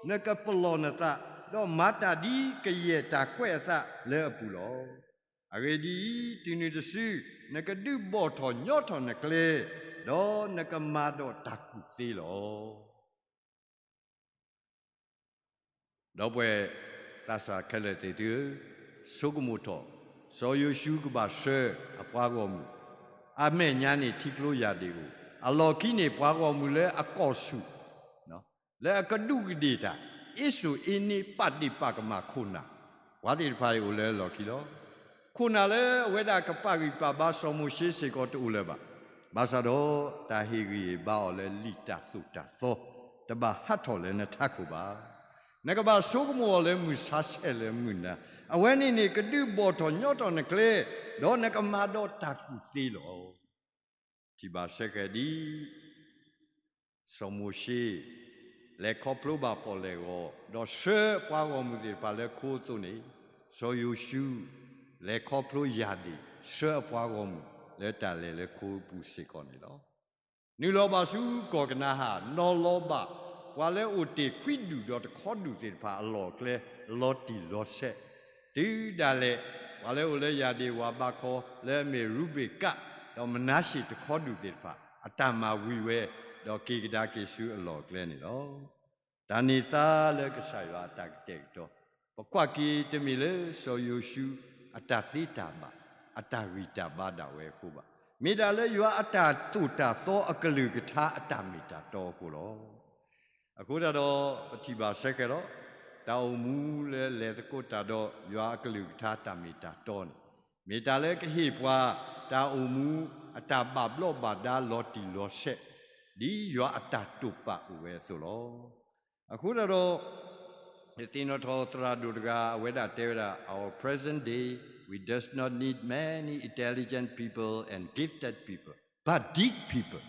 နကပလီၢ်နသး, ဒီးမၤတၢ်ဒ်ကယဲၢ်တၢ်ကွဲးအသးလၢအပူၤလီၤ. အဂ့ၢ်ဒ်အံၤ, တုၤနုၤတစု, နကဒုးဘီၣ်ထီၣ်ညီထီၣ်နကျဲ, ဒီးနကမၤဒီးတၢ်ကူၣ်သ့လီၤ. ဒီပုၢ်ဝဲၢ်သးစၢ်ခဲလၢာ်သ့ၣ်သုဧၢ, ဆိကမိၣ်ထီၣ်, စီၤယိၤၡူးကဘၣ်ဆှၢအပှၤဂီၢ်မုၢ်, အမဲာ်ညါန့ၣ်ထံကျိယၢ်ဒ့ၣ်အိၣ်, အလီၢ်ခံန့ၣ်ပှၤဂီၢ်မုၢ်လၢအကီၢ်ဆူၣ် လၢအကဒူးကဒ့ၣ်တၢ်, အ့စိၣ်အ့န့ ပာ်ဒ့ၣ်ပာ်ကမၣ်ခိၣ်နၢ်, ပှၤသ့ၣ်တဖၣ်အံၤအိၣ်လၢအလီၢ်ခံလီၤ. ခိၣ်နၢ်လၢအဝဲဒၣ်ကပာ်ဂံၢ်ပာ်ဘါစီၤမိၤၡ့စ့ၢ်ကီးတအိၣ်လၢၤဘၣ်. ဘၣ်ဆၣ်ဒီးတၢ်ဟ့ၣ်ဂံၢ်ဟ့ၣ်ဘါအီၤလၢလံာ်တၢ်သိၣ်တၢ်သီ, တဘၣ်ဟးထီၣ်လၢနထးခိၣ်ဘၣ်. နကဘၣ်ဆိကမိၣ်အီၤလၢမုၢ်ဆါဆဲးလၢမုၢ်နၤ, အဝဲန့ၣ်န့ၣ်ကဒုးဘီၣ်ထီၣ်ညီထီၣ်နကျဲ, ဒီးနကမၤဒီးတၢ်ကူၣ်သ့လီၤ. ထံၣ်ဘၣ်ဆၢဃဲၤဒ် စီၤမိၤၡ့ လဲၤခီဖျိဘၣ်ပီၣ်လဲၣ်ဂီၤ, ဒီးဆှၢပှၤဂီၢ်မုၢ်သ့ၣ်တဖၣ်လၢခိအသိးန့ၣ်, စီၤယိၤၡူး လဲၤခီဖျိယၢ်ဒ့ၣ်, ဆှၢအပှၤဂီၢ်မုၢ်လၢတၢ်လဲၤလၢခိအပူၤစ့ၢ်ကီးန့ၣ်လီၤ. နုာ်လီၤဘၣ်ဆူကီၢ်ကနၤအၣ်, နီၤလီၤဘၣ်ပှၤလၢအိၣ်တ့ၢ်ခွံဒူၣ်ဒီးတခီဒူၣ်သ့ၣ်တဖၣ်အလီၢ်အကျဲ လီၤတံၢ်လီၤဆဲး, တုၤဒၣ်လဲာ် ပှၤလၢအိၣ်လၢယၢ်ဒ့ၣ်ဝၢ်ဘးခီလၢအမ့ၢ်ရူၤဘ့ၣ်ကး ဒီးမနါၡ့ၣ်တခီဒူၣ်သ့ၣ်တဖၣ် အတၢ်မၤဝံၤဝဲ, ဒီးက့ၤကဒါက့ၤဆူအလီၢ်အကျဲန့ၣ်လီၤ. တၢ်န့ၢ်သါလၢကစၢ်ယွၤအတၢ်ကတဲာ်ကတီၤ, ပကွၢ်က့ၤတမ့ၢ်လၢစီၤယိၤၡူးအတၢ်သ့တၢ်ဘၣ်, အတၢ်ဂံၢ်တၢ်ဘါဒၣ်ဝဲအဃိဘၣ်. မ့ၢ်ဒၣ်လၢယွၤအတၢ်သိၣ်တၢ်သီအကလုၢ်ကထါအတၢ်မ့ၢ်တၢ်တီအဃိလီၤ. အဃိသတးဒီးပထံၣ်ဘၣ်ဆၢဃဲၤလီၤ, တၢ်အိၣ်မူလၢလဲၤသကိးတၢ်ဒီးယွၤအကလုၢ်ကထါတၢ်မ့ၢ်တၢ်တီန့ၣ်, မ့ၢ်တၢ်လၢကဟ့ၣ်ပှၤတၢ်အိၣ်မူအတၢ်ဘၣ်ဘျီးဘၣ်ဒါလီၤတံၢ်လီၤဆဲး, ဒ်ယွၤအတၢ်တိာ်ပာ်အိၣ်ဝဲအသိးလီၤ. အဃိသတးဒီး ယသ့ၣ်နီၣ်ထီၣ်သရၣ်ဒိၣ်တဂၤ အဝဲဒၣ်တဲဝဲဒၣ် our present day, we does not need many intelligent people and gifted people, but deep people.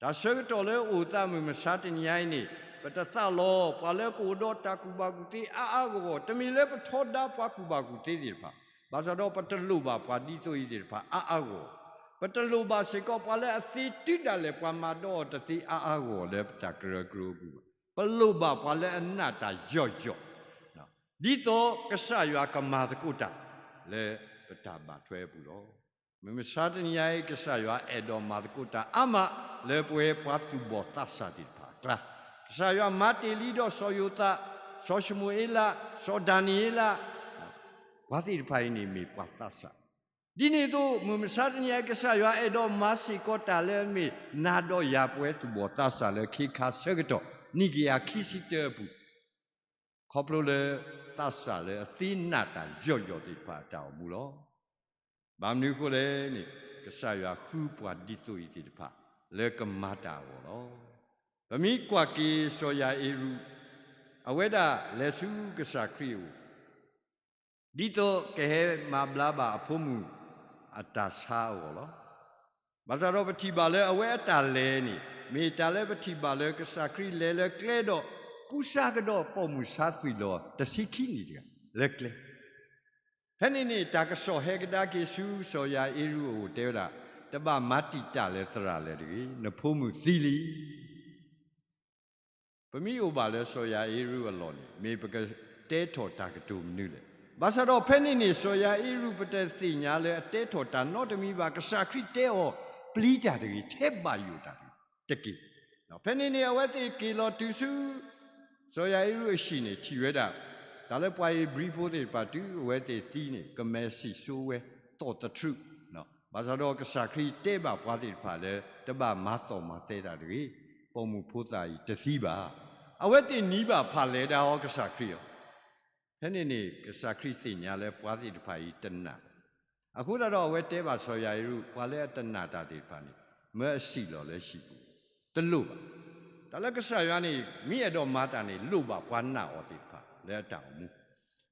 တၢ်ဆၢကတီၢ်လၢအိၣ်သးမုၢ်မဆါတနံၤညါအံၤန့ၣ်, ပတသးလီၤပှၤလၢကအိၣ်ဒီးတၢ်ကူၣ်ဘၣ်ကူၣ်သ့အါအါဂီၢ်ဂီၢ်, တမ့ၢ်လၢပထီဒါပှၤကူၣ်ဘၣ်ကူၣ်သ့သ့ၣ်တဖၣ်, ဘၣ်ဆၣ်ဒီးပတလိၣ်ဘၣ်ပှၤဒ်သိးအံၤသ့ၣ်တဖၣ်အါအါဂီၢ်ဂီၢ်, ပတလိၣ်ဘၣ်စ့ၢ်ကီးပှၤလၢအသ့တုၤဒၣ်လဲာ်ပှၤမၤဒီးအီၤတသ့အါအါဂီၢ်ဂီၢ်လၢပတၢ်ကရၢကရိအပူၤဘၣ်. ပလိၣ်ဘၣ်ပှၤလၢအနာ်တၢ်ယီၢ်ယီၢ် ဒ်သိးကစၢ်ယွၤကမၤသကိးတၢ်လၢပတၢ်ဘၣ်ထွဲအပူၤလီၤ. မုၢ်မဆါတနံၤညါအံၤ ကစၢ်ယွၤအဲၣ်ဒိးမၤသကိးတၢ်အါမးလၢပဝဲပှၤသူၣ်ဘီၣ်သးစၢ်သ့ၣ်တဖၣ်အကျါ, ကစၢ်ယွၤမၤတ့ၢ်လံဒီးစီၤယိၤသး, စီၤၡမူၤအ့လး, စီၤဒၤနံးယ့လး, ပှၤသ့ၣ်တဖၣ်အံၤန့ၣ်မ့ၢ်ပှၤသးစၢ်, ဒ်န့ၣ်အသိး မုၢ်မဆါတနံၤအံၤ ကစၢ်ယွၤအဲၣ်ဒိးမၤစ့ၢ်ကီးတၢ်လၢအမ့ၢ်နၤဒီးယၤပဝဲသူၣ်ဘီၣ်သးစၢ်လၢခ့ခါဆၢကတီၢ် နံၣ်ကယၤခံဆံတၢအပူၤ ခီဖျိလၢသးစၢ်လၢအသ့နာ်တၢ်ယီၢ်ယီၢ်သ့ၣ်တဖၣ်အတၢ်အိၣ်မူလီၤ. ဘၣ်မနုၤအဃိလဲၣ်န့ၣ် ကစၢ်ယွၤဃုပှၤဒ်သိးအံၤသ့ၣ်တဖၣ် လၢကမၤတၢ်အဂီၢ်လီၤ. ပမ့ၢ်ကွၢ်က့ၤစီၤယၤအ့ရူး, အဝဲဒၣ်လဲၤဆူကစၢ်ခရံာ်အအိၣ် ဒ်သိးကဟဲမၤဘျါဘၣ်အဖိမုၣ်အတၢ်ဆါအဂီၢ်လီၤ. ဘၣ်ဆၣ်ဒီးပထံၣ်ဘၣ်လၢအဝဲအတၢ်လဲၤန့ၣ် မ့ၢ်တၢ်လၢပထံၣ်ဘၣ်လၢကစၢ်ခရံာ်လဲၤလၢကျဲဒီး ကူစါကဒီးပိာ်မုၣ်ဆါသွံၣ်လီၤတဆံခံနံၣ်တဂၤလၢကျဲ ဖဲန့ၣ်န့ၣ် တၢ်ကစီၣ်ဟဲကဒါက့ၤဆူစီၤယၤအ့ရူးအအိၣ်တဲဝဲဒၣ်, တဘၣ်မၤတံာ်တာ်လၢၤသရၣ်လၢၤတဂ့ၤ, နဖိမုၣ်သံလံ. ပမ့ၢ်အိၣ်ဘၣ်လၢစီၤယၤအ့ရူးအလီၢ်န့ၣ် မ့ၢ်ပကတဲထီၣ်တၢ်ကတိၤမနုၤလဲၣ်. ဘၣ်ဆၣ်ဒီးဖဲန့ၣ်န့ၣ် စီၤယၤအ့ရူးပတသ့ၣ်ညါလၢအတဲထီၣ်တၢ်နီတမံၤဘၣ်. ကစၢ်ခရံာ်တဲအီၤ ပျံၤတၢ်တဂ့ၤ, ထဲဘၣ်ယိၣ်တၢ်တဂ့ၤတက့ၢ်. ဖဲန့ၣ်န့ၣ် အဝဲသ့ၣ်က့ၤလီၤတုၤဆူ စီၤယၤအ့ရူးအဟံၣ်န့ၣ် ထံၣ်ဝဲဒၣ် တၢ်လၢပှၤဧ့ၤဘြံၤဖိသ့ၣ်တဖၣ် တုၤအဝဲသ့ၣ်သံန့ၣ် ကမဲၤစံၣ်စိဝဲ သီၣ်သထြူး, ဘၣ်ဆၣ်ဒီးကစၢ်ခရံာ်တဲဘၣ်ပှၤသ့ၣ်တဖၣ်လၢ တဘၣ်မၤသီၣ်မၤသဲတၢ်တဂ့ၤ, ပိာ်မုၣ်ဖိသၣ်အံၤတသံဘၣ်. အဝဲသ့ၣ်နံၤဘၣ်ဖးလဲၤဒၣ်အီၤကစၢ်ခရံာ်အီၤ ဖဲန့ၣ်န့ၣ် ကစၢ်ခရံာ်သ့ၣ်ညါလၢပှၤသ့ၣ်တဖၣ်အံၤတနာ်, အဃိသတးဒီးအဝဲတဲဘၣ်စီၤယၤအ့ရူး ပှၤလၢအတနာ်တၢ်သ့ၣ်တဖၣ်န့ၣ် မၢအစံၣ်လီၤလၢဟံၣ်ပူၤ, တလိၣ်ဘၣ်. တၢ်လၢကစၢ်ယွၤန့ၣ် မ့ၢ်အဲၣ်ဒိးမၤတၢ်န့ၣ် လိၣ်ဘၣ်ပှၤနာ်အီၤသ့ၣ်တဖၣ်လၢအတၢ်အိၣ်မူ,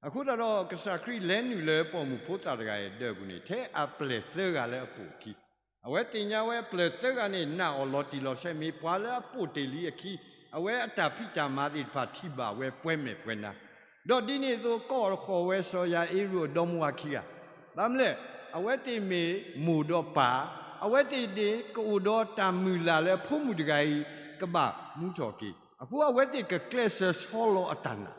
အဃိသတးဒီးကစၢ်ခရံာ်လဲၤနုာ်လၢပိာ်မုၣ်ဖိသၣ်တဂၤအံၤအဒၢးပူၤန့ၣ် ထဲအပျဲၢ်သၢဂၤလၢအပိာ်အခံ, အဝဲသ့ၣ်ညါဝဲအပျဲၢ်သၢဂၤန့ၣ် နာ်အီၤလီၤတံၢ်လီၤဆဲး မ့ၢ်ပှၤလၢအပိာ်တ့ၢ်လံအခံ, အဝဲအတၢ်ဖံးတၢ်မၤသ့ၣ်တဖၣ်ထံၣ်ဘၣ်ဝဲပှဲၤမဲာ်ပှဲၤနါ, ဒီးဒ်န့ၣ်အသိး ကိးဃီၤဝဲစီၤယၤအ့ရူးအဒီမါဝၤခံဂၤ, ဘၣ်မနုၤလဲၣ်, အဝဲသ့ၣ်မ့ၢ်မိၢ်ဒီးပၢ်, အဝဲသ့ၣ်ဒ်ကအိၣ်ဒီးတၢ်မုၢ်လၢ်လၢအဖိမုၣ်တဂၤအံၤ ကဘၣ်မူထီၣ်က့ၤ, အဃိအဝဲသ့ၣ်ကကျဲးစၢးဆီလီၤအတၢ်နာ်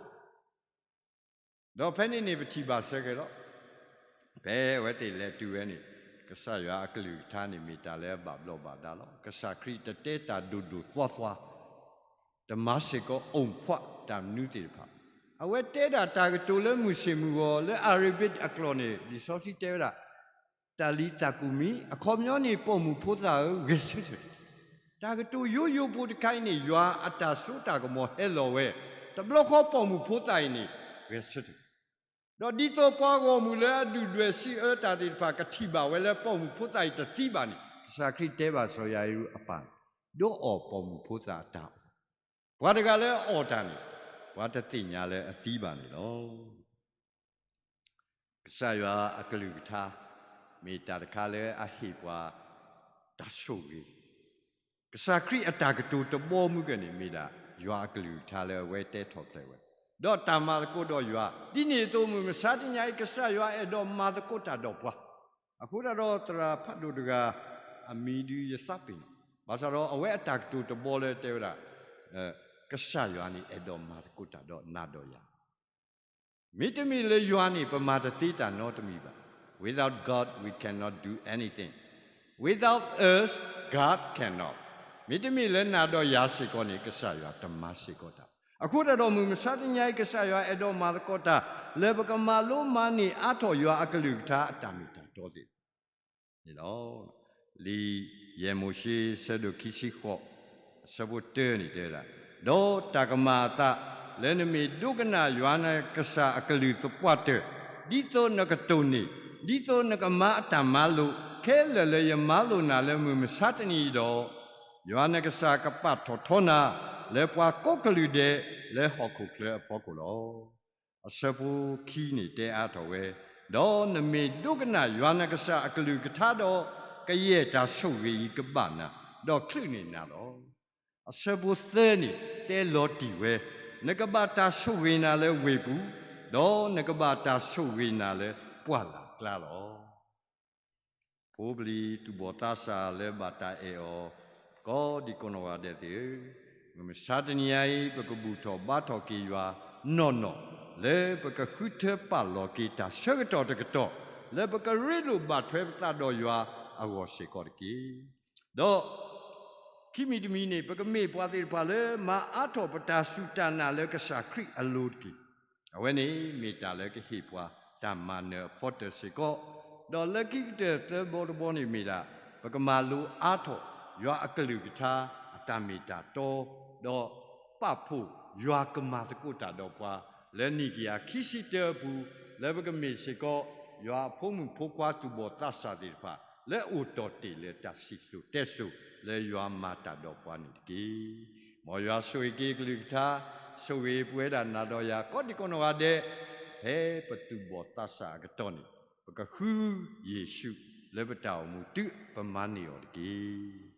ဒီးဖဲန့ၣ်န့ၣ် ပထံၣ်ဘၣ်ဆၢက့ၤလီၤ. ဖဲအဝဲသ့ၣ်လဲၤတုၤဝဲန့ၣ် ကစၢ်ယွၤအကလုၢ်ကထါန့ၣ် မ့ၢ်တၢ်လၢအဘၣ်ဘျီးဘၣ်ဒါလီၤ. ကစၢ်ခရံာ်တတဲတၢ်ဒိၣ်ဒိၣ်သွါသွါ, တမၤစ့ၢ်ကီးအိၣ်ဖှးတၢ်မနုၤသ့ၣ်တဖၣ်, အဝဲတဲဒၣ်တၢ်ကတိၤလၢမုၢ်ဆ့ၣ်မုၢ်ဂီၤ လၢအၤရဘံးအကျိာ်န့ၣ် လံာ်စီဆှံတဲဝဲဒၣ် တၤလံၤသးကူမံ, အခီပညီန့ၣ် ပိာ်မုၣ်ဖိသၣ်ဧၢ, ဂဲၤဆၢထၢၣ်တက့ၢ်. တၢ်ကတိၤယိယိဖိတခါအံၤန့ၣ် ယွၤအတၢ်စိတၢ်ကမီၤဟဲလီၤဝဲ, တဘျီဃီပိာ်မုၣ်ဖိသၣ်အံၤန့ၣ် ဂဲၤဆၢထၢၣ် ဒီးဒ်သိးပှၤဂီၢ်မုၢ်လၢအဒုၣ်ဒွဲၣ်စံးအၢတၢ်သ့ၣ်တဖၣ် ကထံၣ်ဘၣ်ဝဲလၢပိာ်မုၣ်ဖိသၣ်အံၤတသံဘၣ်န့ၣ် ကစၢ်ခရံာ်တဲဘၣ်စီၤယၤယရူၤအပၢ်န့ၣ်, ဒိးအီၣ်ပိာ်မုၣ်ဖိသၣ်အတၢ်အီၣ်, ပှၤတဂၤလၢအအီၣ်တၢ်န့ၣ် ပှၤတသ့ၣ်ညါလၢအသံဘၣ်န့ၣ်လီၤ. ကစၢ်ယွၤအကလုၢ်ကထါ မ့ၢ်တၢ်တခါလၢအဟ့ၣ်ပှၤ တၢ်ဆိၣ်ဂ့ၤ, ကစၢ်ခရံာ်အတၢ်ကတိၤတဘီမုၢ်ကဲန့ၣ် မ့ၢ်ဒၣ်ယွၤအကလုၢ်ကထါလၢအဝဲတဲထီၣ်ကျဲဝဲ, ဒီးတၢ်မၤသကိးဒီးယွၤ, ဒ်န့ၣ်အသိးမုၢ်မဆါတနံၤအံၤ ကစၢ်ယွၤအဲၣ်ဒိးမၤသကိးတၢ်ဒီးပှၤ, အဃိသတးဒီးသရၣ်ဖးဒိၣ်တဂၤ အမံၤဒုးယသးပ့ၤနီၣ်, ဘၣ်ဆၣ်ဒီးအဝဲအတၢ်ကတိၤတဘီလၢတဲဝဲဒၣ် ကစၢ်ယွၤန့ၣ်အဲၣ်ဒိးမၤသကိးတၢ်ဒီးနၤဒီးယၤ မ့တမ့ၢ်လၢယွၤန့ၣ် ပမၤတသ့တၢ်နီတမံၤဘၣ်. Without God, we cannot do anything. Without us, God cannot. မ့တမ့ၢ်လၢနၤဒီးယၤစ့ၢ်ကီးန့ၣ် ကစၢ်ယွၤတမၤစ့ၢ်ကီးတၢ်ဘၣ်. အဃိသတးဒီးမုၢ်မဆါတနံၤအံၤ ကစၢ်ယွၤအဲၣ်ဒိးမၤသကိးတၢ် လၢပကမၤလိမၤန့ၢ်အါထီၣ်ယွၤအကလုၢ်ကထါအတၢ်မ့ၢ်တၢ်တီသ့ၣ်တဖၣ်န့ၣ်လီၤ. လံာ်ယဲၢ်မိၤၡ့ ဆၢဒိၣ်ခံဆံဃိး အဆၢဖိတၢန့ၣ်တဲဝဲဒၣ်, ဒီးတၢ်ကမၤအသး လၢနမ့ၢ်ဒိကနၣ်ယွၤနကစၢ်အကလုၢ်သပှၢ်တၢၢ်, ဒ်သိးနကတိၢ်န့ၢ်, ဒ်သိးနကမၤအတၢ်မၤလိာ် ခဲလၢာ်လၢယမၤလိာ်နၤလၢမုၢ်မဆါတနံၤအံၤဒီး, ယွၤနကစၢ်ကပာ်ထီၣ်ထီနၤ လၢပှၤကိးကလုာ်ဒဲး လၢဟီၣ်ခိၣ်ချၢအဖီခိၣ်လီၤ. အဆၢဖိခံန့ၣ်တဲအါထီၣ်ဝဲ, ဒီးနမ့ၢ်ဒိကနၣ်ယွၤနကစၢ်အကလုၢ်ကထါဒီး, ကယဲၢ်တၢ်ဆိၣ်ဂ့ၤအံၤကဘၣ်နၤ, ဒီးချုးန့ၢ်နၤလီၤ. အဆၢဖိသၢန့ၣ် တဲလီၤတံၢ်ဝဲ, နကဘၣ်တၢ်ဆိၣ်ဂ့ၤနၤလၢဝ့ၢ်ပူၤ, ဒီးနကဘၣ်တၢ်ဆိၣ်ဂ့ၤနၤလၢပှၢ်လၢ်ကျါလီၤ. ဖိပလံၤသူၣ်ဘီၣ်သးစၢ်လၢဘၣ်တၢ်အဲၣ်အီၤ ကိးဒံကနီၢ်ဂၤဒဲးသ့ၣ်ဧၢ, မုၢ်မဆါတနံၤအံၤ ပကဘူၣ်ထီၣ်ဘါထီၣ်က့ၤယွၤနီၢ်နီၢ် လၢပကဃုထၢပာ်လီၤက့ၤတၢ်ဆၢကတီၢ်တကတီၢ် လၢပကရ့လိာ်ဘၣ်ထွဲပသးဒီးယွၤအဂီၢ်စ့ၢ်ကီးတက့ၢ်. ဒီး ခံမံၤတမံၤန့ၣ် ပကမ့ၢ်ပှၤသ့ၣ်တဖၣ်လၢမၤအါထီၣ်ပတၢ်စူၢ်တၢ်နာ်လၢကစၢ်ခရံာ်အလိၤတက့ၢ်. အဝဲန့ၣ်မ့ၢ်တၢ်လၢကဟ့ၣ်ပှၤတၢ်မၤနၢၤအဖီတၢၢ်စ့ၢ်ကီး, ဒီးလၢခံကတၢၢ်သၢဘီတဘီန့ၣ်မ့ၢ်ဒၣ် ပကမၤလိအါထီၣ်ယွၤအကလုၢ်ကထါအတၢ်မ့ၢ်တၢ်တီ, ဒီးပာ်ဖှိၣ်ယွၤကမၤသကိးတၢ်ဒီးပှၤ လၢနံၣ်ကယၤခံဆံတၢအပူၤ, လၢပကမ့ၢ်စ့ၢ်ကီး ယွၤအဖိမုၣ်ဖိခွါသူၣ်ဘီၣ်သးစၢ်သ့ၣ်တဖၣ် လၢအိၣ်တီၢ်တ့ၢ်လၢတၢ်စံၣ်စိၤတဲစိၤ လၢယွၤမၤတၢ်ဒီးပှၤန့ၣ်တက့ၢ်. မ်ယွၤဆိၣ်ဂ့ၤက့ၤကလုၢ်ကထါ, ဆိၣ်ဂ့ၤပဝဲဒၣ်နၤဒီးယၤ ကိးဒံကနီၢ်ဂၤဒဲး, ဖဲပသူၣ်ဘီၣ်သးစၢ်အကတီၢ်န့ၣ် ပကဃုယ့ၣ်ၡူးလၢပတၢ်အိၣ်မူတုၤပမၤန့ၢ်အီၤတက့ၢ်.